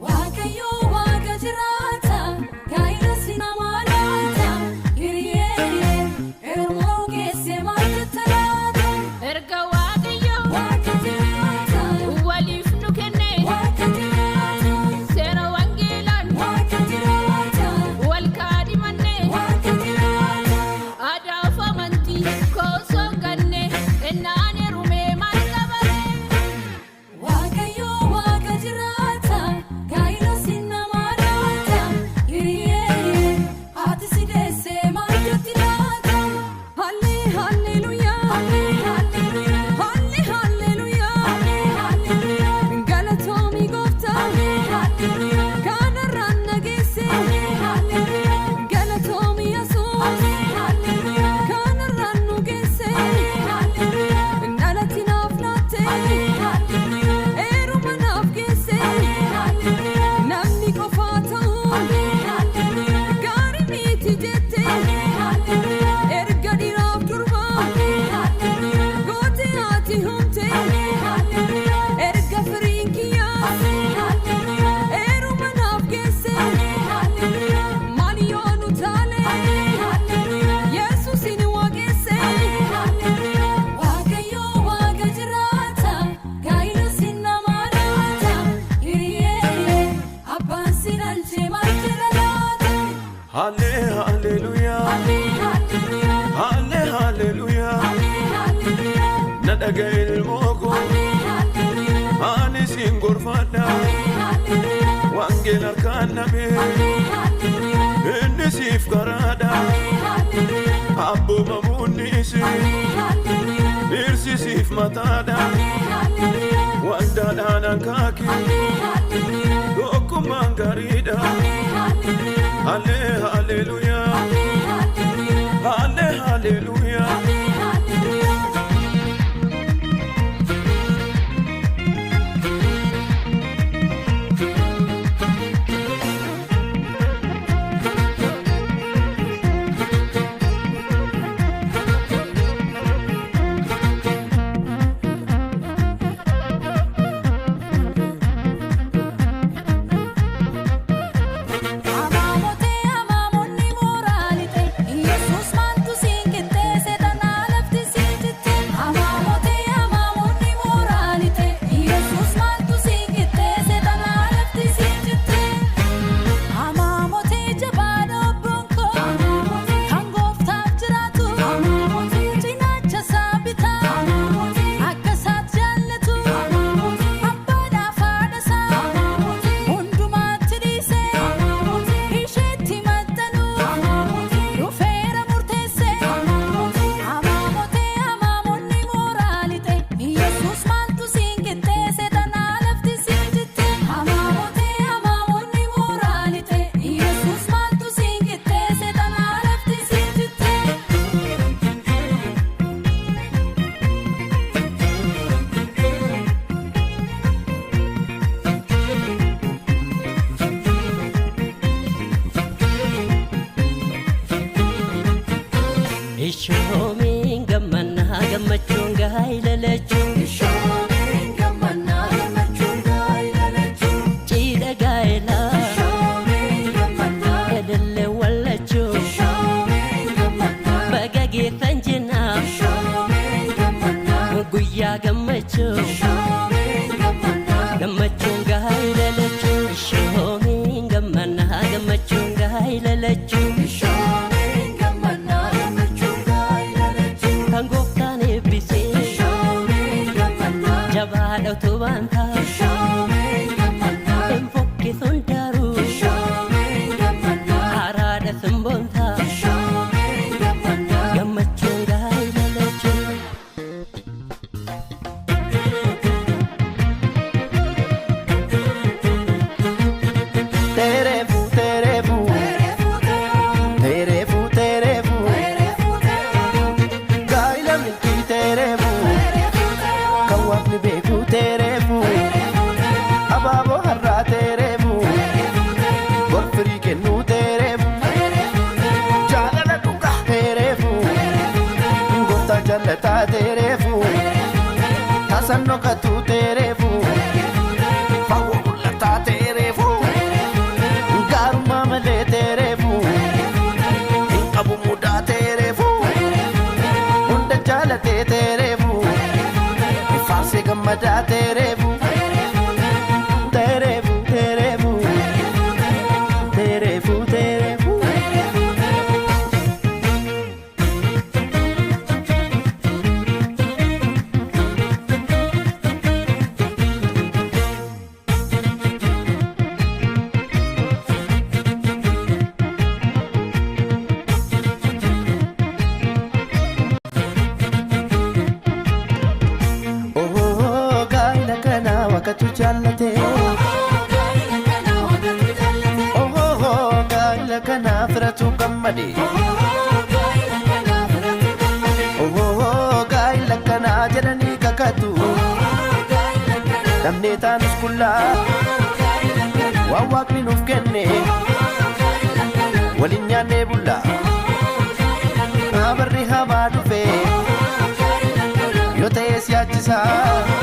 Waaqayyo waaqa jiraata, gaa'ela si namaa laata, hiriyeeree ermoo geesse maal talaata. Erga Waaqayyo Waaqa jiraata, waliif nu kenne waaqa jiraata, seera wangeelaan waaqa jiraata, wal kaadhimanne waaqa jiraata. Aadaaf amantii koosoo ganne ennaan heerumee maal qabare. Waaqayyo waaqa jiraata, gaa'ela si namaa laata, hiriyeeree haati si deesse maal jetti laata. Hallee halleluuyaa, hallee halleluuyaa, hallee halleluuyaa, hallee halleluuyaa, galatoomii gooftaa, hallee halleluuyaa, kanarraan na geesse, hallee halleluuyaa, galatoomii Yesuus, hallee halleluuyaa, kanarraan nu geesse, hallee halleluuyaa, dhalatti naaf laatte, hallee halleluuyaa, heeruma naaf geesse, hallee halleluuyaa, namni qofaa ta'u, hallee halleluuyaa, gaarii miti jette, hallee halleluuyaa, erga dhiiraaf durbaa, hallee halleluuyaa, goote ati humte, hallee halleluuyaa, erga firiin kiyyaa, hallee halleluuyaa, heeruma naaf geesse, hallee halleluuyaa, maal yoo nu taale, hallee halleluuyaa, Yesuusin waaqesse, hallee halleluuyaa. Waaqayyo waaqa jiraata, gaa'ela si namaa laata, hiriyeeree abbaan si dhalche maal jedha laata. Halle halleluuyaa. Hallee halleluuyaa, Halle halleluuyaa. Hallee halleluuyaa, Na dhaga'i ilmoo koo. Hallee halleluuyaa, Ani siin gorfadha. Hallee halleluuyaa, Wangeela harkaan nabee. Hallee halleluuyaa, Inni siif karaadha. Hallee halleluuyaa, Abboomamuun dhiisi. Hallee halleluuyaa, Dhirsi siif mataadha. Hallee halleluuyaa, Waldaadhaan hankaaki. Hallee halleluuyaa, Tokkummaan gaariidha. Hallee halleluuyaa, Halle halleluuyaa. Hallee halleluuyaa, Halle halleluuyaa. Hallee halleluuyaa. Amaamotee amaamonni mooraalite Yesuus maaltu siin qixxeesse tanaa lafti siin jitte. Amaamotee amaamonni mooraalite Yesuus maaltu siin qixxeesse tanaa lafti siin jitte. Amaamotee jabaa obboon koo kan gooftaaf jiraatu cinaacha isaa bitaa akka isaatti jaallatu abbaadhaaf haadha isaa hundumaatti dhiise isheetti maxxanu dhufeera murteesse. Amaamotee amaamonni mooraalite Yesuus maaltu siin qixxeesse tanaa lafti siin jitte. Amaamotee amaamonni mooraalite Yesuus maaltu siin qixxeesse tanaa lafti siin jitte. Ishoomiin gammannaa gammachuun gaa'ela lachuu. Ishoomiin gammannaa gammachuun gaa'ela lachuu. Cidha gaa'elaa. Ishoomiin gammannaa. Elellee wallachuu. Ishoomiin gammannaa. Baga geettan jennaa. Ishoomiin gammannaa. Guyyaa gammachuu. Ishoomiin gammannaa. Gammachuun gaa'ela lachuu. Ishoomiin gammannaa gammachuun gaa'ela lachuu. Ishoomiin gammannaa gammachuun gaa'ela lachuu. Kan gooftaan eebbisee. Ishoomiin gammannaa. Jabaadha utubaan ta'a. Ishoomiin gammannaa. Hin fokkisuun daruu. Ishoomiin gammannaa. Haaraadha simboon ta'a. Ishoomiin gammannaa. Gammachuun gaa'ela lachuu. Waaqni beekuu teereefu, abaaboo har'aa teereefu, gorfirii kennuu teereefu, jaalala dhugaa teereefu, gooftaa jaallataa teereefu, tasan nokkatuu teereefu, fawwa mul'ataa teereefu, gaarummaa malee teereefu, hin qabu mudaa teereefu, hunda jaalatee teereefu. Faarsee gammadaa teereefu, teereefu, teereefu, teereefu, teereefu. Oh, gaa'ela kana waaqatu jaallate. Oh, gaa'ela kana firatu gammade. Oh, gaa'ela kana jedhanii kakatu. Namni taanus qullaa waan waaqni nuuf kenne waliin nyaannee bulla. Abarri hamaa dhufe yoo ta'e siyaachisaa.